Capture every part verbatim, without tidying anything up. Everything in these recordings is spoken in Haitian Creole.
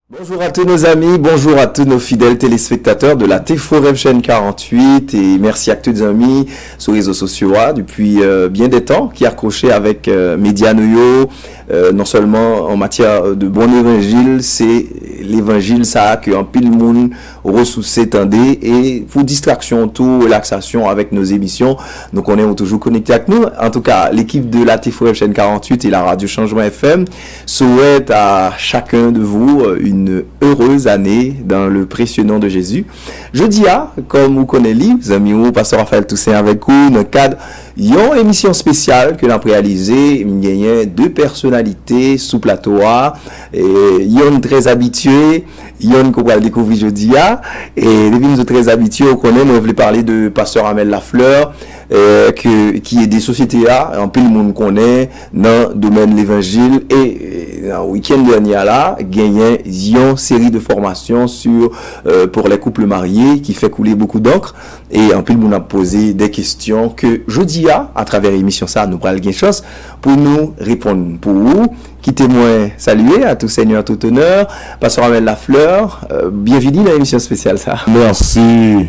Bonjour à tous nos amis, bonjour à tous nos fidèles téléspectateurs de la T F O R F chaîne quarante-huit et merci à tous les amis sur les réseaux sociaux hein, depuis euh, bien des temps qui accrochaient avec euh, média nou yo, euh, non seulement en matière de bon évangile, c'est l'évangile ça que anpil moun ressources tendez et pour distraction tout relaxation avec nos émissions, donc on est toujours connecté avec nous. En tout cas, l'équipe de la T F O R F chaîne quarante-huit et la radio Changement F M souhaite à chacun de vous euh, une heureuse année dans le précieux nom de Jésus. Jodi a, kòm ou konnen li, zanmi ou, Pastè Raphaël Toussaint avèk ou nan kad yon emisyon espesyal ke n ap reyalize. M genyen de pèsonalite sou plato a, e, yonn trè abitye, yonn ke w pral dekouvri jodi a. E depi m di w trè abitye, ou konnen mwen vle pale de Pastè Amel Lafleur, euh, ke, ki ede sosyete a, anpil moun konnen nan domèn levanjil. E euh, nan wikenn dènye a la, genyen yon seri de fòmasyon sur euh, pour les couples mariés ki fè koule beaucoup d'encre. E anpil moun ap poze de kesyon ke jodi a, atravè emisyon sa, nou pral gen chans pou nou reponn pou ou. Kite mwen salye à tout seigneur, tout honneur, Pastè Amel Lafleur, euh, byenvini nan emisyon espesyal sa. Mèsi.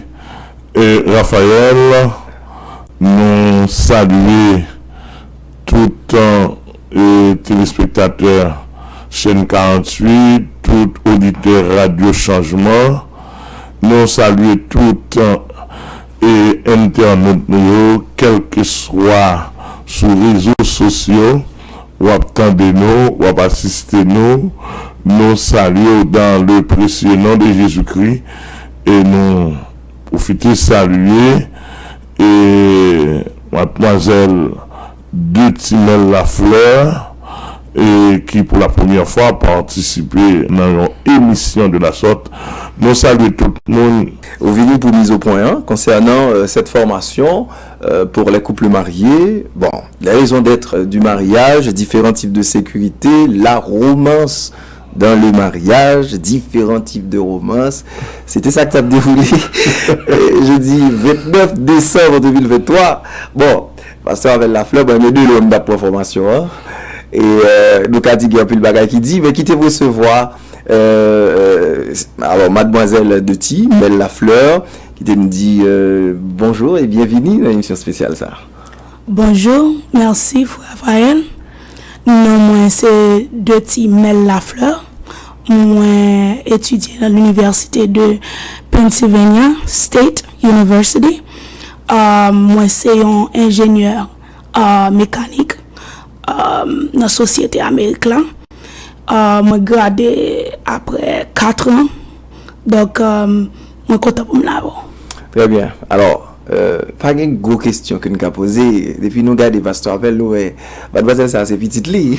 E Raphaël, nou salye tout e, telespektatè chèn karanntuit, tout oditè Radyo Chanjman. Nou salye tout e, entènot nou yo, kèlkeswa sou rezo sosyo w ap tande nou, w ap asiste nou. Nou salye w dans le précieux nom de Jésus-Christ e nou pwofite salye e madmwazèl Deuty Mel Lafleur e ki pou la premyè fwa patisipe nan yon emisyon de la sorte. Nou salye tout moun. Ou vini pou miz o pwen an konsènan euh, cette formation euh, pour les couples mariés. Bon, les raisons d'être du mariage, différents types de sécurité, la romance dans le mariage, différents types de romance. Se te sa k t ap dewoule jodi vennèf desanm de mil venntwa. Bon, Pastè Amel Lafleur, bon, men de lòn n ap pran fòmasyon an. E euh, nou ka di gen anpil bagay ki di, men kite m resevwa euh, euh, alò, madmwazèl Deuty Mel Lafleur, ki te m di euh, bonjou e byenvini nan emisyon espesyal sa. Bonjou, mèsi frè Raphaël. Non mwen se Deuty Mel Lafleur. Mwen etidye nan linivèsite de Pennsylvania State University. Ah, mwen se yon enjenyè ah, mekanik ah, nan sosyete Amerik la. Ah, mwen grade apre kat an. Donk, ah, mwen kontan pou m la avè w. Trè byen. Alò, euh, pa gen gwo kesyon ke n ka poze. Depi nou gade Pastè Amel, nou wè madmwazèl sa se pitit li.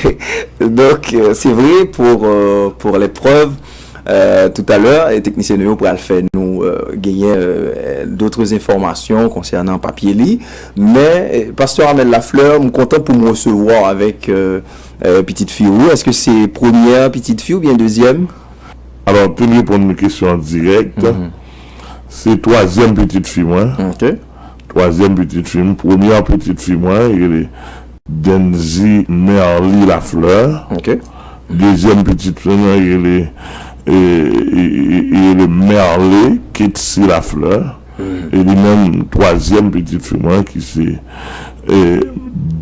Donk, euh, se vre pour, euh, pour l'épreuve, euh, tout à l'heure, e teknisyen nou yo pral fè nou euh, genyen euh, d'autres informations konsènan papye li. Men, euh, Pastè Amel Lafleur, m kontan pou m resevwa w avèk euh, euh, pitit fi ou. Èske se premyè pitit fi oubyen dezyèm? Alò, pou n reponn kesyon an dirèk, se twazyèm pitit fi mwen. Ok. Twazyèm pitit fi m. Premyè pitit fi mwen, li rele Denzy Merly Lafleur. Ok. Dezyèm pitit fi mwen, li rele, e, li, li, li rele Merle Ketsi Lafleur. E li menm, twazyèm pitit fi mwen, ki se e,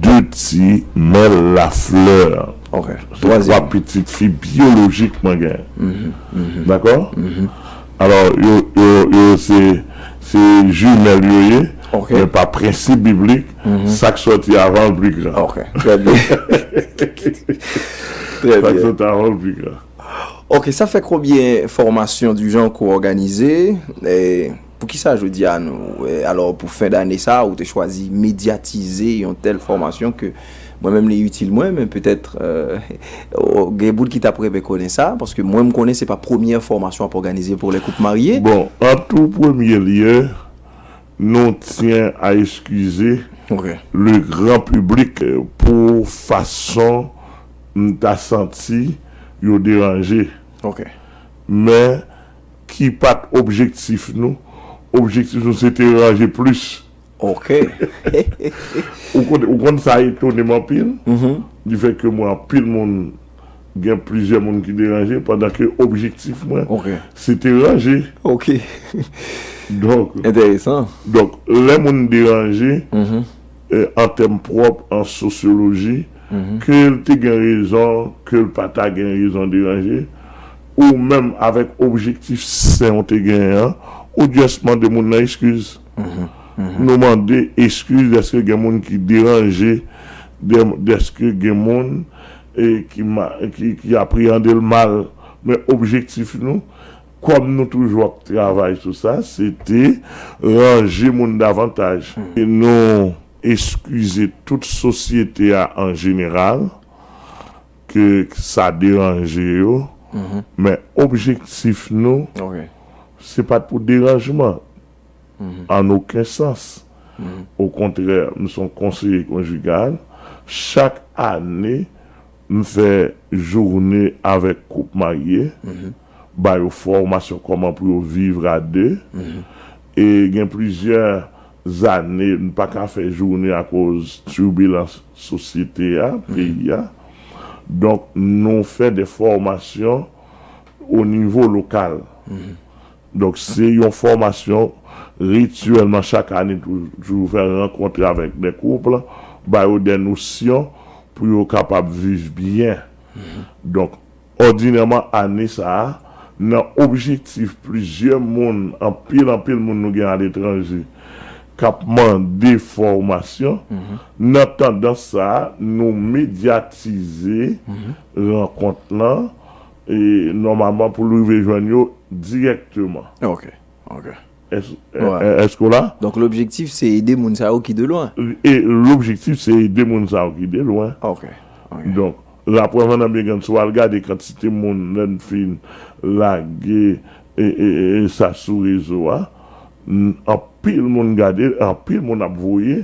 Deuty Mel Lafleur. Ok. Se twa pitit fi byolojik mwen genyen. Dakò? Alò, yo, yo, yo se, se jimèl yo ye, men pa prensip biblik, sa k sòti avan l pi gran. Ok, trè byen. Trè byen. Sa k sòti avan l pi gran. Ok, sa fè konbyen fòmasyon du genre ke w òganize? E, Poukisa jodi a nou, e, alò pou fen dane sa, ou te chwazi medyatize yon tèl fòmasyon ke mwen menm li itil mwen, men petèt euh, gen moun ki t ap renmen konnen sa, paske mwen m konnen se pa premyè fòmasyon ap òganize pou lè koup marye. Bon, an tou premye lye, nou tyen a eskize le gran piblik pou fason m ta santi yo deranje. Ok. Men ki pa t objektif nou. Objektif nou se te ranje plis. Ok. Ou konn, ou konn sa etone m anpil. Di fè ke mwen anpil moun Gen plizyè moun ki deranje, pandan ke objektif mwen, Ok. se te ranje. Ok. Donk, Enteresan. donk, lè moun deranje, eh, an tèm pwòp, an sosyoloji, ke l te gen rezon, ke l pa ta gen rezon deranje, ou menm avèk objektif sen ou te genyen an, ou just mande moun nan eskiz. Nou mande eskiz dèske gen moun ki deranje, dè- dèske gen moun, eh, ki, ma- ki, ki apreyande l mal. Men objektif nou, kòm nou toujou ap travay sou sa, se te ranje moun davantaj. E nou eskize tout sosyete a an jeneral ke sa deranje yo, men objektif nou, Ok. se pa t pou deranjman, an okenn sans. Okontrè, m se yon konseye konjigal. Chak ane, m fè jounen avèk koup marye, ba yo fòmasyon kòman pou yo viv a de. E gen plizyè zane, m pa ka fè jounen akoz tibilans sosyete a, peyi a. Donk, nou fè de fòmasyon o nivo lokal. Donk, se yon fòmasyon rityèlman chak ane, tou- toujou fè rankontre avèk de koup, ba yo de nosyon pou yo kapab viv byen. Donk, òdinèman, ane sa a, nan objektif plizyè moun, anpil, anpil moun nou gen aletranje, k ap mande fòmasyon, nan tandans sa a, nou medyatize rankont lan, e nòmalman pou l rive jwenn yo dirèkteman. Ok, ok. Èske w la? Donk, lobjektif, se ede moun sa yo ki de lwen. E lobjektif, se ede moun sa yo ki de lwen. Ok, ok. Donk, laprèv an nan Byengann, si w al gade kantite moun, lè n fin lage e, e, e, e sa sou rezo a, n- anpil moun gade, anpil moun ap voye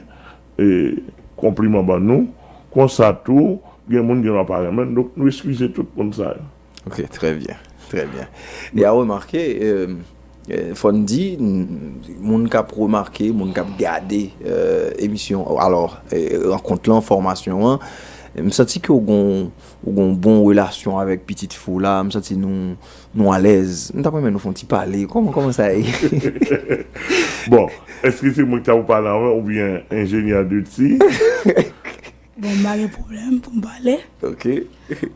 e, konpliman ban nou. Konsa tou, gen moun gen dwa pa renmen n, donk nou eskize tout moun sa yo. Ok, très bien, très bien. E a remake, euh, euh, fò n di, n- moun k ap remake, moun k ap gade euh, emisyon, alò, euh, rankont lan, fòmasyon an, m santi ke w gon, w gon bon relasyon avèk pitit fi w la, m santi nou, nou alèz. M t ap renmen nou fè yon ti pale. Kòman, kòman sa ye? Bon, èske se mwen ki ta pou pale anvan oubyen enjenyè de ti? Bon, m pa gen pwoblèm pou m pale. Ok.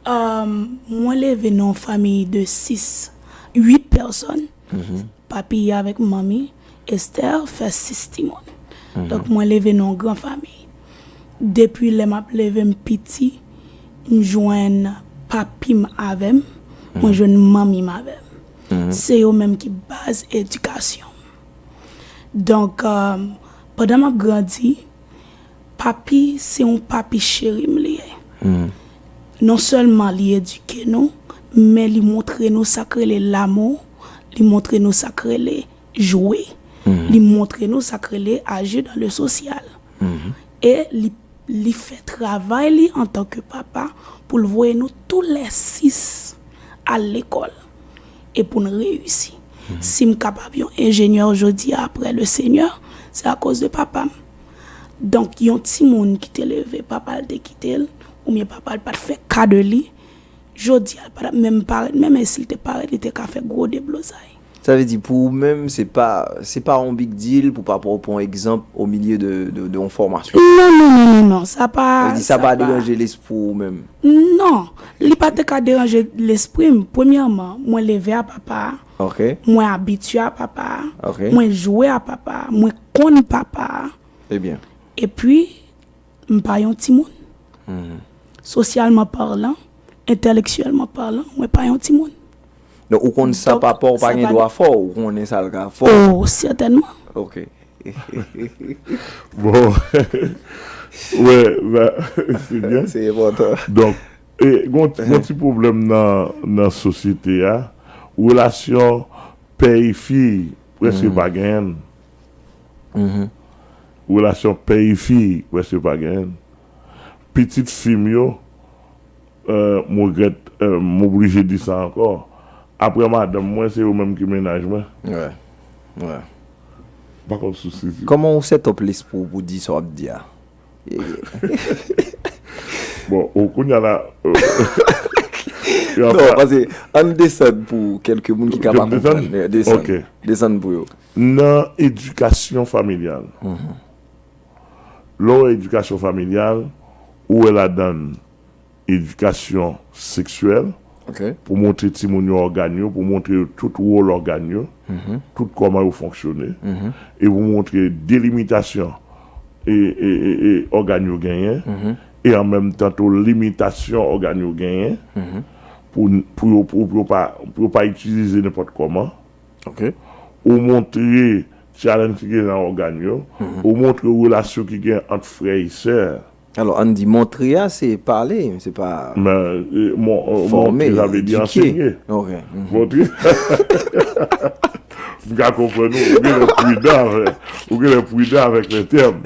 Um, mwen leve nan yon fanmi de sis, uit pèsòn. Papi avèk manmi, Esther, fè sis timoun. Donk, mwen leve nan yon gran fanmi. Depi lè m ap leve m piti, m jwenn papi m avè m, mwen jwenn manmi m avè m. Se yo menm ki baz edikasyon m. Donk, um, pandan m ap grandi, papi, se yon papi cheri m li ye. Non sèlman li edike nou, men li montre nou sa k rele lamou, li montre nou sa k rele jwe, li montre nou sa k rele aji dan le sosyal. E li, li fè travay li antanke papa pou l voye nou tou lè sis al lekòl e pou n reyisi. Si m kapab yon enjenyè jodi a apre le Senyè, se akoz de papa m. Donk, yon timoun ki te leve, papa l te kite l, oubyen papa l pa t fè ka de li, jodi a, l pa t ap menm parèt, menm e si l te parèt, li te ka fè gwo deblozay. Sa vle di, pou ou menm, se pa, se pa yon big deal pou papa w pran egzanp o milye de, de, de yon fòmasyon. Non, non, non, non, non, sa pa. Sa vle di, sa pa deranje lespri w menm. Non, li pa te ka deranje lespri m. Premyèman, mwen leve a papa a. Ok. Mwen abitye a papa a. Ok. Mwen jwe a papa a. Mwen konn papa a. Ebyen. Epi, m pa yon timoun. Sosyalman palan, entèlektyèlman palan, mwen pa yon timoun. Donk, ou konn sa papa w pa gen dwa fè w, ou konnen sa l ka fè w. Oh, sètènman. Ok. Bon. Wè, se byen. Se enpòtan. Donk, e, gon, gon ti pwoblèm nan, nan sosyete a. Relasyon pè e fi, prèske pa genyen. Relasyon pè e fi, prèske pa genyen. Pitit fi m yo, euh, m regrèt, euh, m oblije di sa ankò. Apre madanm mwen, se yo menm ki mennaj mwen. Wè. Wè. Pa konn sou sezi. Kòman ou set up lespri w pou di sa w ap di a? Bon, ou kounye a la, euh, Non, paske ann desann pou kèlke moun ki ka pa konprann. Desann. Desann pou yo. Nan edikasyon familyal. Lè w wè edikasyon familyal, ou wè ladan l edikasyon seksyèl, pou montre timoun yo ògàn yo, pou montre yo tout wòl ògàn yo, tout kòman yo fonksyone, e pou montre delimitasyon e, e, e, e ògàn yo genyen, e an menm tan tou limitasyon ògàn yo genyen, pou, pou yo, pou, pou yo pa, pou yo pa itilize nenpòt kòman. Ou montre challenge ki gen nan ògàn yo, ou montre relasyon ki gen ant frè e sè. Alò, ann di montre a, se pale, se pa fòme, edike. Montre, sa vle di ansenye. Montre. M ka konprann ou, ou genlè pridan avèk, ou genlè pridan avèk lè tèm.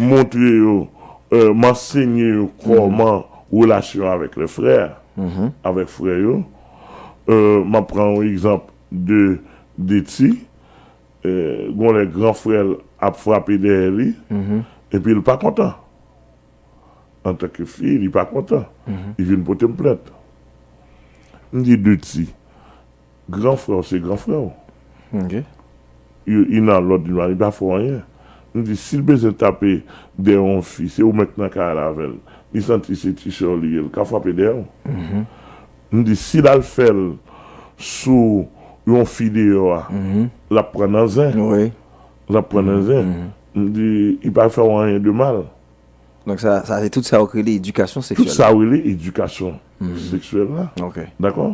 Montre yo, euh, m ansenye yo kòman relasyon avèk lè frè, avèk frè yo. Euh, m ap pran yon egzanp de, de ti. Eh, gon lè gran frè l ap frape dèyè li, epi l pa kontan. Antanke fi, li pa kontan. Li vin pote m plent. M di, Duty, gran frè w se gran frè w. Li nan lòd, li pa fè w anyen. M di, si l bezwen tape dèyè yon fi, se ou menm k nan kay la avè l. Li santi se ti sè w li ye, l ka frape dèyè w. M di, si l al fè l sou yon fi deyò a, l ap pran nan zen. L ap pran nan zen. M di, li pa fè w anyen de mal. Donk, sa, sa se tout sa yo rele edikasyon seksyèl. Tout sa yo rele edikasyon seksyèl la. Dakò?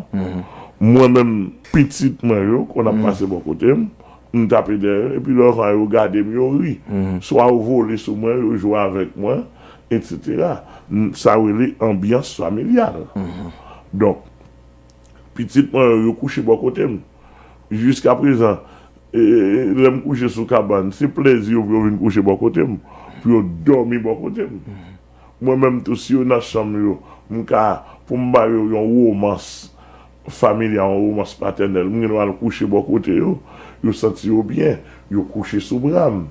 Mwen menm, pitit mwen yo, kon ap pase bò kote m, m tape dèyè yo, epi lè yo gade m, yo ri. Swa yo vole sou mwen, yo jwe avèk mwen, etsetera. Sa yo rele anbyans familyal. Donk, pitit mwen yo, yo kouche bò kote m. Jiskaprezan, e, e, lè m kouche sou kabann, se plezi yo pou yo vin kouche bò kote m, pou yo dòmi bò kote m. Mwen menm tou, si yo nan chanm yo, m ka, pou m ba yo yon womans familyal, yon womans patènèl, m gen dwa al kouche bò kote yo, yo santi yo byen, yo kouche sou bra m.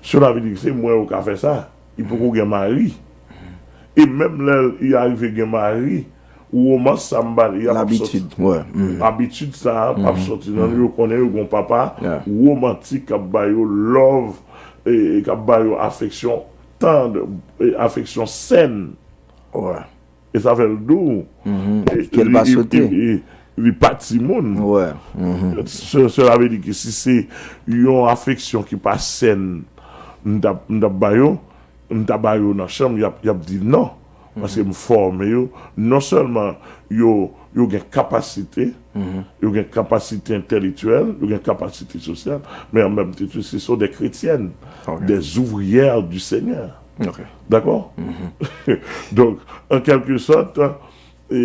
Cela veut dire que se mwen yo ka fè sa. Li poko gen mari. E menm lè li arive gen mari, womans sa m ba li a p ap sòti. Abitid sa a p ap sòti nan yo. Yo konnen yo gon papa womantik k ap ba yo love, e, e k ap ba yo afeksyon tand, e afeksyon sèn. E sa fè l dou. Ke l pa swete. Li pa timoun. Se, cela veut dire que si se yon afeksyon ki pa sèn, m t ap, m t ap ba yo, m ta ba yo nan chanm, y ap, y ap di non. Paske m fòme yo, non sèlman yo, yo gen kapasite, yo gen kapasite entèlektyèl, yo gen kapasite sosyal, men an menm tan tou, ce sont des chrétiennes, des ouvrières du Seigneur. Dakò? Donk, an kèlke sòt, e,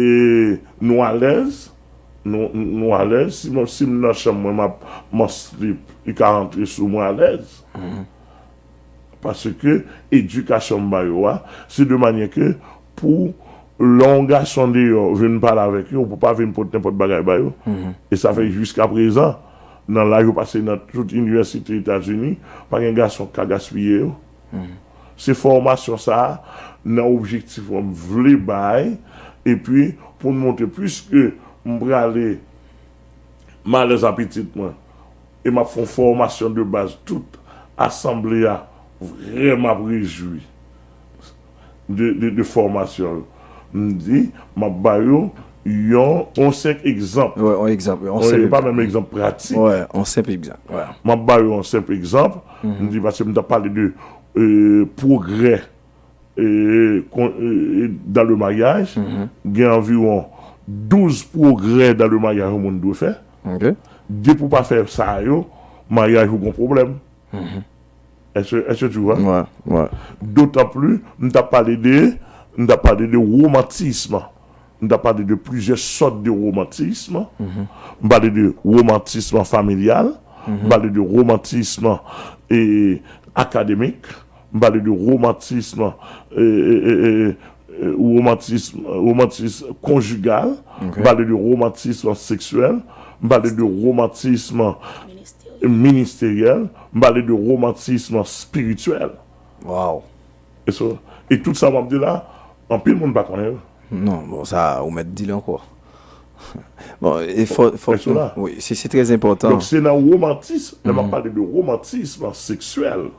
nou alèz, nou, nou alèz. Si mwen, si m nan chanm mwen, m ap, m an slip, li ka rantre sou mwen alèz. Paske edikasyon m ba yo a, se de manyè ke pou lè yon gason deyò vin pale avèk yo, ou pa vin pote nenpòt bagay ba yo. E sa fè jiskaprezan, nan laj yo pase nan tout inivèsite Etazini, pa gen gason k ka gaspiye yo. Se fòmasyon sa a, nan objektif mwen, m vle bay, epi pou n montre, piske m prale m alèz a pitit mwen, e m ap fè yon fòmasyon de baz, tout asanble a vrèman ap rejwi de, de, de fòmasyon yo. M di, m ap ba yo yon, yon senp egzanp. Wi, yon egzanp, wi, yon senp egzanp. Wi, pa menm egzanp pratik. Wi, yon senp egzanp, wi. M ap ba yo yon senp egzanp. M di, paske m t ap pale de, e, pwogrè, e, kon, e, e, dans le mariage. Gen anviwon douz pwogrè dans le mariage yon moun dwe fè. Depi w pa fè sa yo, maryaj ou gon pwoblèm. Est-ce, est-ce que tu vois? D'autant plus, m t ap pale de, m t ap pale de romantisme. M t ap pale de plizyè sòt de romantisme. M pale de romantisme familial, m pale de romantisme, e, akademik, m pale de romantisme, e, e, e, e, e, romantisme, romantisme konjigal, m pale de romantisme seksyèl, m pale de romantisme ministeryèl, m pale de romantisme espirityèl. Wow. E so, e tout sa m ap di la, anpil moun pa konnen yo. Non, bon, sa, ou mèt di l ankò. Bon, e fò, fò, wi, se, se trè enpòtan. Donk, se nan womantis, lè m ap pale de womantis seksyèl,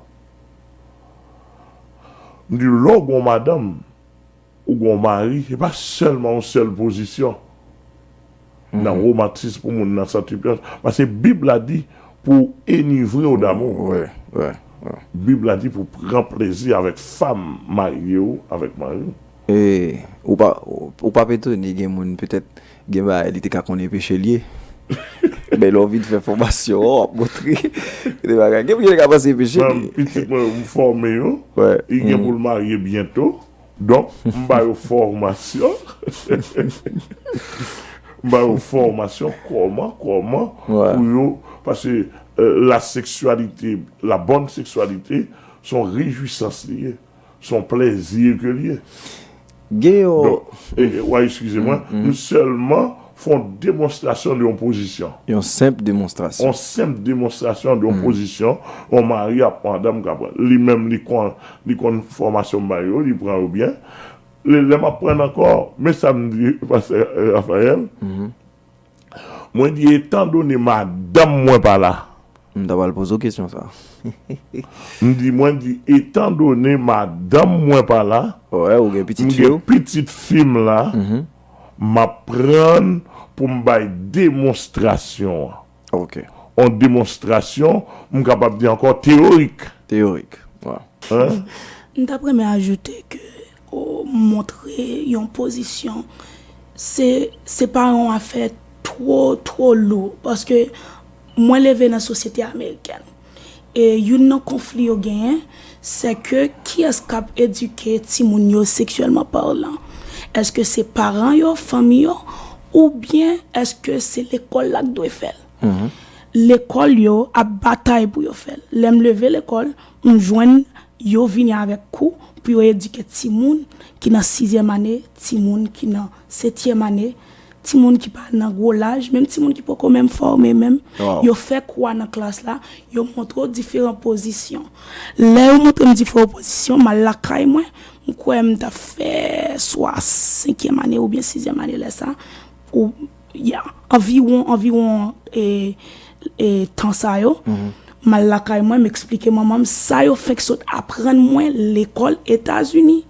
m di lè w gen yon madanm, ou gen yon mari, se pa sèlman yon sèl pozisyon nan womantis pou moun nan santi plas. Paske Bib la di pou enivre w damou. Wi, wi, wi. Bib la di pou pran plezi avèk fanm marye w, avèk mari w. E ou pa, ou, ou p ap etone, gen moun petèt, gen bagay li te ka konnen peche l ye. Men lè w vin fè fòmasyon an, w ap montre de bagay. Gen moun ki te ka panse peche li. Pitit mwen, m fòme yo. Li gen pou l marye byento. Donk, m ba yo fòmasyon. M ba yo fòmasyon kòman, kòman pou yo, paske, euh, la sexualité, la bonne sexualité, se yon rejwisans li ye, se yon plèzi ke li ye. Gen yon... Donk, e, e, w a eskize mwen, m sèlman fè yon demonstrasyon de yon pozisyon. Yon senp demonstrasyon. Yon senp demonstrasyon de yon pozisyon, yon mari ak madanm ka pran. Li menm, li konn, li konn fòmasyon m ba yo, li pran yo byen. Lè, lè m ap pran ankò, men sa m di, pastè Raphaël, mwen di, etandone madanm mwen pa la. M ta pral poze w kesyon sa. M di, mwen di, etandone madanm mwen pa la, ou gen pitit fi w, pitit fi m la, m ap pran pou m bay demonstrasyon an. Ok. Yon demonstrasyon, m kapab di ankò teyorik. Teyorik, wi. M t ap renmen ajoute ke, o, montre yon pozisyon, se, se pa yon afè twò, twò lou, paske mwen leve nan sosyete amerikèn. E youn nan konfli yo genyen, se ke kiyès k ap edike timoun yo seksyèlman palan? Èske se paran yo, fanmi yo, oubyen èske se lekòl la k dwe fè l? Lekòl yo ap batay pou yo fè l. Lè m leve lekòl, m jwenn yo vini avèk kou pou yo edike timoun ki nan sizyèm ane, timoun ki nan setyèm ane, timoun ki pa nan gwo laj, menm timoun ki poko menm fòme menm. Yo fè kou a nan klas la, yo montre w diferan pozisyon. Lè yo montre m diferan pozisyon, m al lakay mwen, m kwè m t ap fè swa senkyèm ane oubyen sizyèm ane lè sa, ou, ya, anviwon, anviwon, e, e, tan sa yo, m al lakay mwen, m eksplike manman m sa yo fenk sot aprann mwen lekòl Etazini.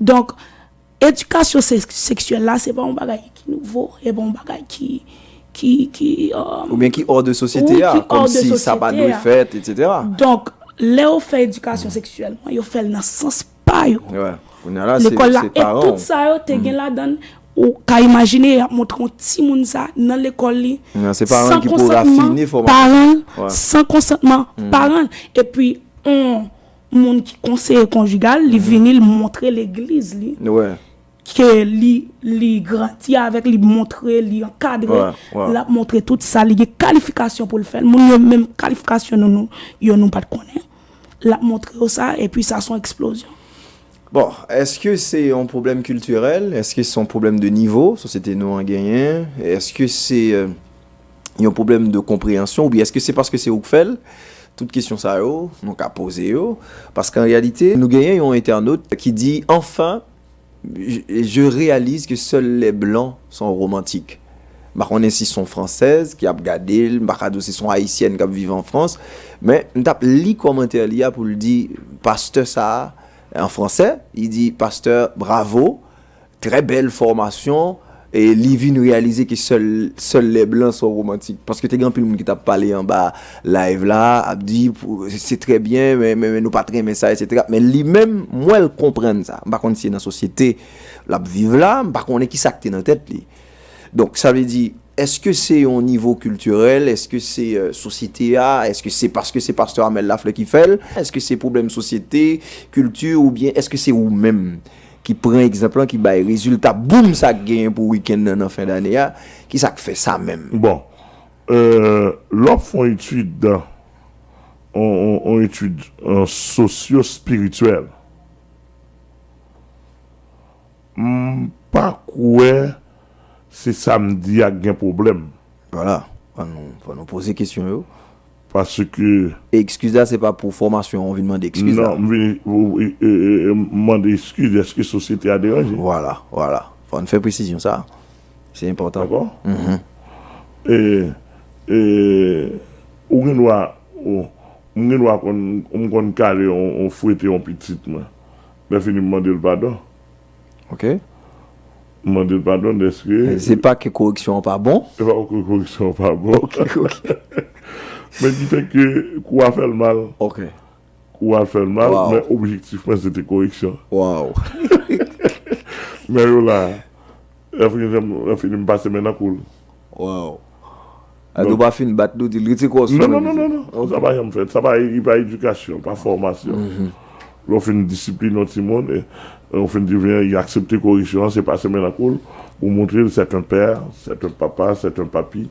Donk, edikasyon se-, seksyèl la, se pa yon bagay ki nouvo, se pa yon bagay ki, ki, ki, euh, oubyen ki hors de sosyete a, kòmsi sa pa dwe fèt, etsetera. Donk, lè yo fè edikasyon seksyèl, yo fè l nan sans pa yo. Lekòl la, e tout sa yo te gen ladan l, ou ka imajine y ap montre yon timoun sa nan lekòl li, san konsantman paran l, san konsantman paran l, epi yon moun ki konseye konjigal, li vini, li montre legliz li, ke li, li grandi avèk, li montre, li ankadre, l ap montre tout sa, li gen kalifikasyon pou l fè l. Moun yo menm kalifikasyon nou, nou, yo nou pa t konnen. L ap montre yo sa, epi sa se yon eksplozyon. Bon, èske se yon pwoblèm kiltirèl? Èske se yon pwoblèm de nivo sosyete nou an genyen? Èske se, euh, yon pwoblèm de konpreyansyon? Oubyen èske se paske se ou k fè l? Tout kesyon sa yo, nou ka poze yo. Paske an reyalite, nou genyen yon entènot ki di, enfin, je, je réalise que seuls les blancs sont romantiques. M pa konnen si se yon fransèz ki ap gade l, m pa ka di w si se yon ayisyèn k ap viv an Frans, men m t ap li kòmantè li a pou l di, pastè sa a, an fransè, li di, pastè, bravo, trè bèl fòmasyon, e li vin reyalize ke sèl, sèl lè blan son romantik. Paske te gen anpil moun ki t ap pale anba live la, ap di, pou, se trè byen, men, men, men nou pa t renmen sa, etsetera. Men li menm, m wè l konprann sa. M pa konn si se nan sosyete l ap viv la, m pa konnen ki sa k te nan tèt li. Donk, sa vle di, èske se yon nivo kiltirèl? Èske se, euh, sosyete a? Èske se paske se pastè Amel Lafleur ki fè l? Èske se pwoblèm sosyete, kilti, oubyen èske se ou menm ki pran egzanp lan, ki bay rezilta boum sa k genyen pou wikenn nan, nan fen dane a? Ki sa k fè sa menm? Bon, euh, lè w ap fè yon etid, yon, yon, yon etid, euh, sosyo-espirityèl, m pa kwè se sa m di a k gen pwoblèm. Vwala, fò nou, fò nou poze kesyon yo. Paske... E ekskiz la, se pa pou fòmasyon an, ou vin mande ekskiz la? Non, m vin, ou, e, e, e, mande ekskiz, èske sosyete a deranje? Vwala, vwala. Fò n fè presizyon sa. Se enpòtan. Dakò? Mhm. E, e, ou gen dwa, ou, m gen dwa konn, m konn kale yon, yon fwete yon pitit mwen. Lè fini m mande l padon. Ok. M mande l padon dèske. Se pa ke koreksyon an pa bon. Se pa ke koreksyon an pa bon. Ok, ok. Men ki fè ke kou a fè l mal. Ok. Kou a fè l mal, Wow. Men objektif mwen se te koreksyon. Wow. Men yo la, lè fini, lè fini m pase men nan kou l. Wow. Ado pa fin bat nou, di l rete kò sou Non, non, mwen, non, non, mesye. non. Sa pa janm fèt. Sa pa, e pa edikasyon, pa fòmasyon. Lè w fin disipline yon timoun, e, e w fin di, vyen, li aksepte koreksyon an, se pase men nan kou l, ou montre l c'est un père, c'est un papa, c'est un papi,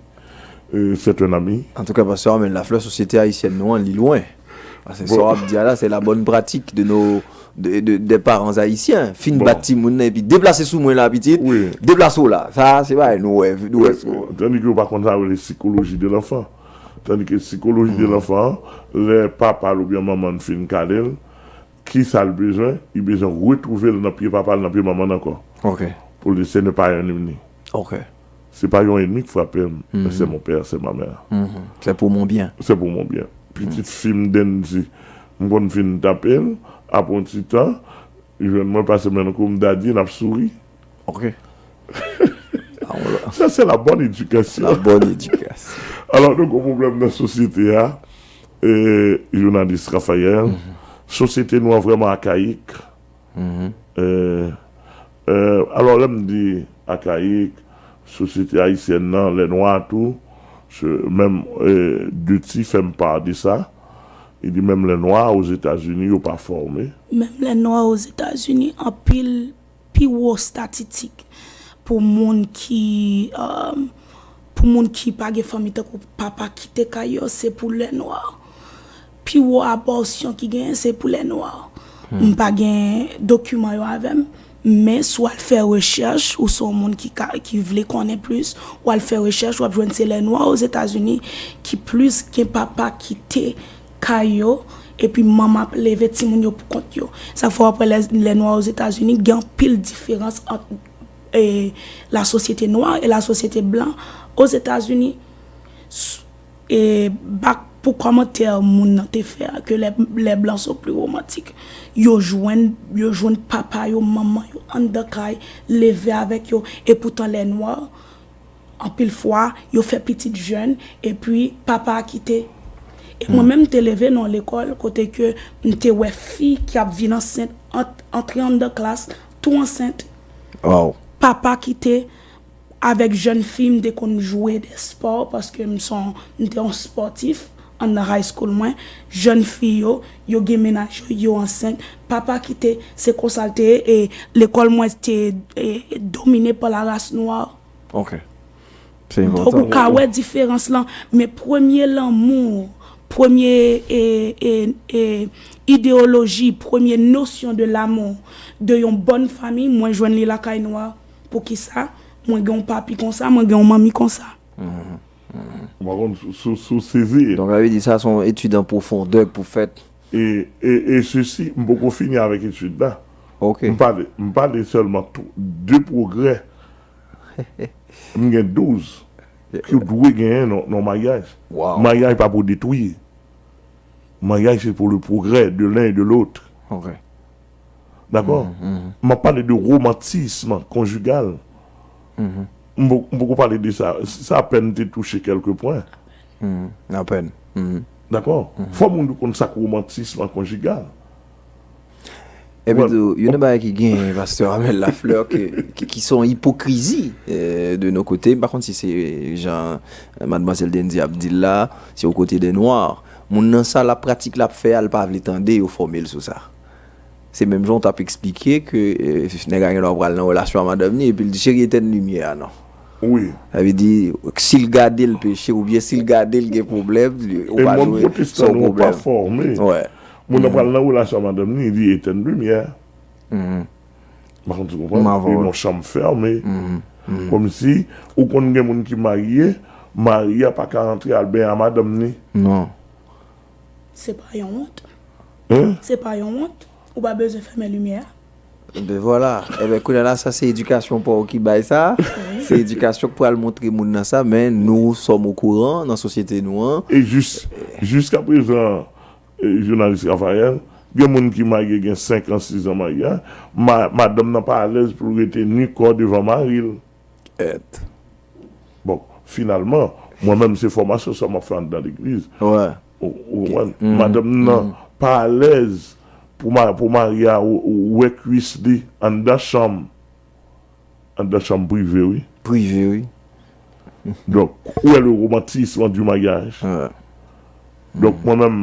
e c'est un ami. Antouka, pastè Armel Lafleur, sosyete ayisyèn nou an, li lwen. Paske sa Bon. w ap di a la, se la bòn pratik de nos de, de, des parents haïtiens. Fin Bon. Bat timoun nan epi deplase sou mwen la, pitit. Wi. Deplase w la. Sa, se bagay nou wè, nou wè. Tandis que yo pa konn sa rele psychologie de l'enfant. Tandis que psychologie de l'enfant, lè papa l oubyen manman l fin kale l, ki sa l bezwen? Li bezwen retwouve l nan pye papa l, nan pye manman l ankò. Ok. Pou l di, ce n'est pas un ennemi. Ok. Se pa yon ennemi k frape m, men c'est mon père, c'est ma mère. Mhm. C'est pour mon bien. C'est pour mon bien. Pitit fi m Dendy, m konn fin tape l, apre yon ti tan, li jwenn mwen pase men nan kou m, daddy, n ap souri. Ok. Sa se la bonne éducation. La bonne éducation. Alò, nou gen pwoblèm nan sosyete a, e, jounalis Raphaël, sosyete nou an vrèman akayik. E, e, alò, lè m di akayik, sosyete ayisyèn nan, lè nwa tou, se, menm, e, Duty fè m pa de sa. Li di menm lè nwa Ozetazini, yo pa fòme. Menm lè nwa Ozetazini, anpil pi wo estatistik pou moun ki, um, pou moun ki pa gen fanmi tankou papa kite kay yo, se pou lè nwa. Pi wo abòsyon ki genyen, se pou lè nwa. M pa gen dokiman yo avè m, men si w al fè rechèch, ou se yon moun ki, ka, ki vle konnen plis, w al fè rechèch, w ap jwenn se lè nwa Ozetazini ki plis gen papa kite kay yo, epi manman ap leve timoun yo pou kont yo. Sa fè w ap wè lè, lè nwa Ozetazini, gen anpil diferans ant e, la sosyete nwa e la sosyete blan Ozetazini. S- E, bak pou kòmantè moun nan te fè a, que les, les blancs sont plus romantiques. Yo jwenn, yo jwenn papa yo, manman yo, anndan kay, leve avèk yo, e poutan lè nwa, anpil fwa, yo fè pitit jèn, epi papa a kite. E mwen menm, m te leve nan yon lekòl kote ke m te wè fi ki ap vin ansent, ant, antre anndan klas, tou ansent. Wow. Papa kite, avèk jèn fi, m te konn jwe de spò, paske m se yon, m te yon spòtif anndan high school mwen. Jèn fi yo, yo gen mennaj yo, yo ansent. Papa kite, se konsa l te ye, e lekòl mwen te, e, domine pa la race noire. Ok. Se Donk, enpòtan. ou ka wè diferans lan, men premye lanmou, premye, e, e, e, ideyoloji, premye nosyon de l'amour de yon bòn fanmi, mwen jwenn li lakay nwa. Poukisa? Mwen gen yon papi konsa, mwen gen yon manmi konsa. M pa konn si, si, si w sezi. Donk, sa vle di sa se yon etid an pwofondè k pou fèt. E, e, e sesi, m poko fini avèk etid la. Ok. M pale, m pale sèlman tou- de pwogrè. M gen douz ki w dwe genyen nan, nan maryaj. Wow. Maryaj pa pou detwi. Maryaj se pou le progrès de l'un et de l'autre. Ok. Dakò? M ap pale de romantisme conjugal. M po- m poko pale de sa. Sa apèn te touche kèlke pwen. Apèn. Dakò? Fò moun yo konn sa k romantisme conjugal. Epi tou, youn nan bagay ki gen pastè Armel Lafleur ki, ki, ki se yon ipokrizi, eh, de nos côtés. M pa konn si se jan, eh, madmwazèl Dendy ap di l la, se yon kote de nwa. Moun nan sa l ap pratik l ap fè a, l pa vle tande yo fòme l sou sa. Se menm jan w t ap eksplike ke, eh, nèg la gen dwa pral nan relasyon a madanm li epi l di cheri etèn limyè a non. Wi. Sa vle di, si l gade l peche oubyen si l gade l gen pwoblèm, ou E pa moun dwe se pwotestan yon nou pa pwoblèm. Fòme. Wè. Moun nan pral nan relasyon a madanm li, li etèn limyè. M pa konn si w konprann. M avè w. Li nan chanm fèmen. Kòmsi, ou konn gen moun ki marye, mari a pa ka antre al benyen a madanm li. Non. Se pa yon wont. Hein? Se pa yon wont. Ou pa bezwen fèmen limyè a. Ben vwala. Eben, kounye a la, sa se edikasyon pa w ki bay sa. Se edikasyon k pral montre moun nan sa, men nous sommes au courant nan sosyete nou an. E jis, jiska prezan, e, jounalis Raphaël, gen moun ki marye gen senk an, sis an marye, ma, madanm nan pa alèz pou l rete ni kò devan mari l. Et. Bon, finalman, mwen menm se fòmasyon sa m ap fè anndan legliz. Wè. Ou, ou konprann? Madanm nan pa alèz pou, ma, pou mari a w-, w-, wè kwis li anndan chanm. Anndan chanm prive, wi. Prive, wi. Donk, où est le romantisme du mariage? Wè. Donk, mwen menm,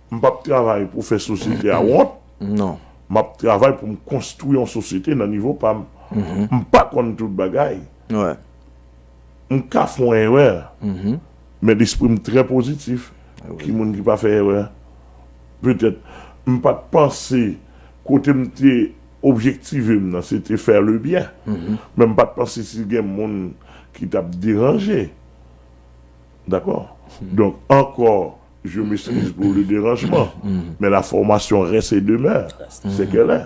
m p ap travay pou fè sosyete a wont. Non. M ap travay pou m konstwi yon sosyete nan nivo pa m. M pa konn tout bagay. Wè. M ka fè yon erè, men lespri m trè pozitif. Ki moun ki pa fè erè? Petèt, m pa t panse kote m te objektive m nan, se te fè le byen. Men m pa t panse si gen moun ki t ap deranje. Dakò? Donk, ankò, je m'excuse pour le dérangement, mais la formation reste et demeure. C'est qu'elle est.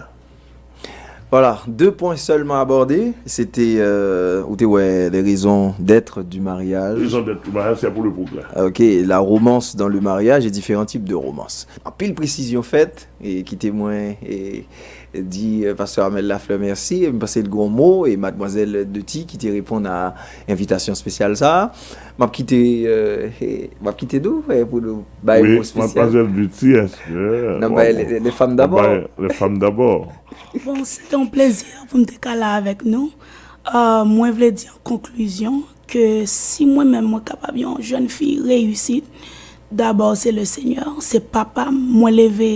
Voilà, deux points seulement abordés. C'était, euh, ou te wè, les raisons d'être du mariage. Raison d'être du mariage, c'est pour le progrès. Ok, la romance dans le mariage et différents types de romance. Anpil presizyon fèt, e kite mwen e, di, euh, pastè Armel Lafleur mèsi. M panse l gen yon mo, e madmwazèl Duty ki te reponn a envitasyon espesyal sa a. M ap kite, euh, e, m ap kite nou, e, pou nou bay yon Oui, mo espesyal. Mademoiselle Duty, est-ce que... N ap bay les, les femmes d'abord. Les femmes d'abord. Bon, se te yon plezi pou m te ka la avèk nou. Euh, mwen vle di an konklizyon ke si mwen menm mwen kapab yon jèn fi reyisit, dabò se le Senyè, se papa m. Mwen leve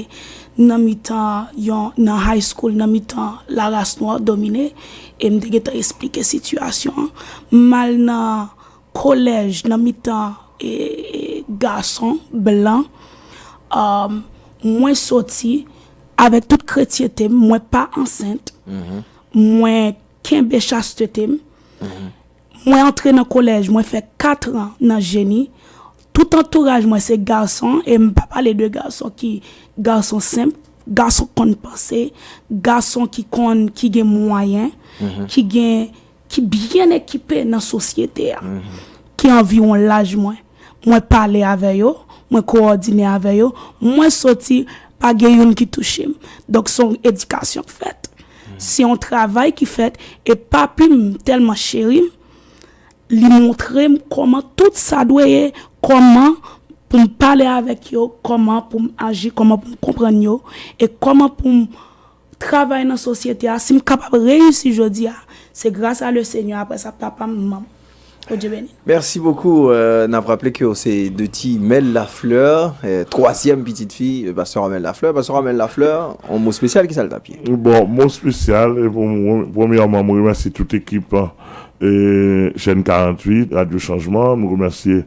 nan mitan yon, nan high school, nan mitan laras nwa domine, e m te gentan esplike sitiyasyon an. M al nan kolèj, nan mitan e, e, gason blan. Um, mwen soti avèk tout kretyente m, mwen pa ansent. Mwen kenbe chastete m. Mwen antre nan kolèj, mwen fè kat an nan jeni. Tout antouraj mwen se gason, e m pa pale de gason ki gason senp, gason konn panse, gason ki konn, ki gen mwayen, ki gen, ki byen ekipe nan sosyete a, ki anviwon laj mwen. Mwen pale avè yo, mwen kowòdine avè yo, mwen soti, pa gen youn ki touche m. Donk, se yon edikasyon k fèt. Se yon travay ki fèt, e papi m tèlman cheri m, li montre m kòman tout sa dwe ye, kòman pou m pale avèk yo, kòman pou m aji, kòman pou m konprann yo, e kòman pou m travay nan sosyete a. Si m kapab reyisi jodi a, se gras a le Senyè, apre sa, papa m, manman m. Bondye beni. Merci beaucoup. Euh, n ap raple ke w se Duty Mel Lafleur, euh, twazyèm pitit fi, euh, pastè Armel Lafleur. Pastè Armel Lafleur, yon mo espesyal, ki sa l t ap ye? Bon, mo espesyal, e pou mwen, premyèman, mwen remèsye tout ekip, e, Chaîne karanntuit, Radio Changement, mwen remèsye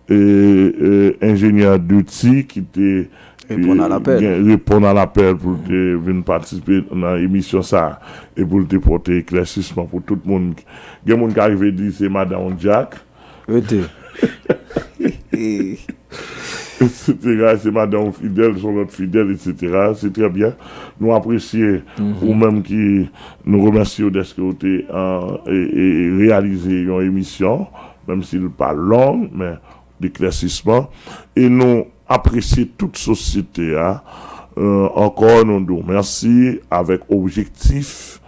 e, e, enjenyè Duty ki te Reponn a lapèl. Gen, reponn a lapèl pou l te vin patisipe nan emisyon sa a e pou l te pote eklèsisman pou tout moun. Gen moun ka rive di se madanm Jack, Rete. E, etsetera. Se madanm Fidèl, se yon lòt Fidèl, etsetera. Se trè byen. Nou apresye ou menm ki, nou remèsye w dèske w te, e, e, reyalize yon emisyon, menm si l pa long, men deklèsisman. E nou apresye tout sosyete a. E, ankò, nou di w mèsi avèk objektif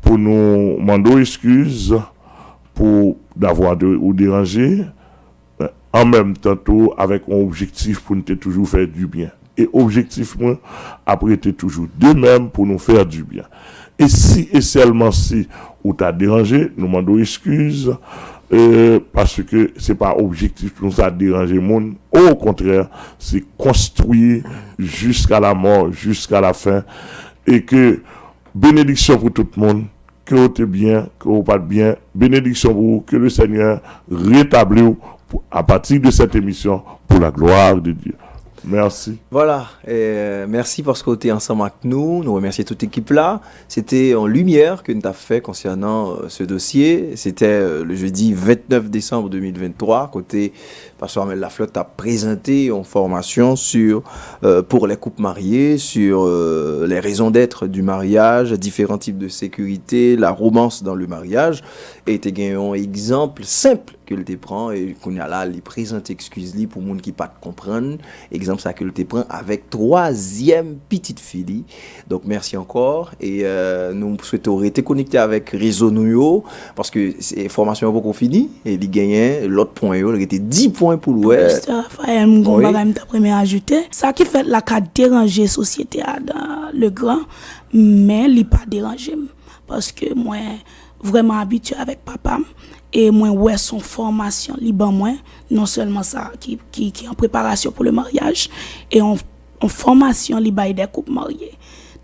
pou nou mande w eskiz pou davwa de, ou deranje, an menm tan tou avèk yon objektif pou n te toujou fè dibyen. E objektif mwen ap rete toujou de menm pou nou fè dibyen. E si e sèlman si ou ta deranje, nou mande w eskiz, e, paske se pa objektif nou sa deranje moun. Okontrè, se konstwi jiska la mò, jiska la fen. E ke benediksyon pou tout moun, ke w te byen, ke w pa t byen, benediksyon pou ou, ke le Senyè retabli w pou, à partir de cette émission, pour la gloire de Dieu. Mèsi. Voilà, euh, mèsi paske w te ansanm ak nou. Nou remèsye tout ekip la. Se te yon limyè ke n t ap fè konsènan euh, ce dossier. C'était euh, le jeudi vingt-neuf décembre deux mille vingt-trois, kote Pasteur Amel Lafleur t ap prezante yon formation sur euh, pour les couples mariés, sur euh, les raisons d'être du mariage, différents types de sécurité, la romance dans le mariage. E te gen yon egzanp senp ke l te pran, e kounye a la li prezante eskiz li pou moun ki pa t konprann. Egzanp sa ke l te pran avèk twazyèm pitit fi li. Donk mèsi ankò. E euh, nou swete w rete konekte avèk rezo nou yo, paske se- fòmasyon an poko fini, e li genyen lòt pwen yo, li rete dis pwen pou l wè. Pastè Rafael, m gon Wi. Bagay m t ap renmen ajoute. Sa ki fèt la ka deranje sosyete a dan le gran, men li pa deranje m. Paske mwen vrèman abitye avèk papa m, e mwen wè son fòmasyon li ban mwen, non sèlman sa ki, ki, ki an preparasyon pou le maryaj, e on, on fòmasyon li bay de koup marye.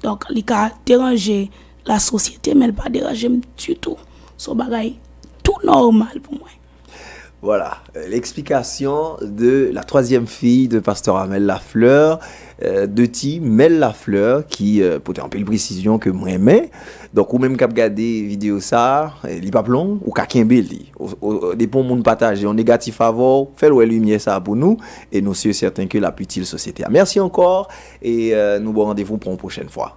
Donk, li ka deranje la sosyete, men li pa deranje m ditou. Se yon bagay tou nòmal pou mwen. Voilà, euh, l'explication de la troisième fille de Pasteur Amel Lafleur, euh, de ti Mel Lafleur, ki euh, pote anpil presizyon ke mwen renmen. Donk ou menm k ap gade videyo sa, euh, li p ap long, ou ka kenbe li. O- o- Depi yon moun pataje yon negatif avè w, fè l wè limyè sa pou nou, e nou si e sèten ke l ap itil sosyete a. Mèsi ankò, e euh, nou ba w randevou pou yon pwochèn fwa.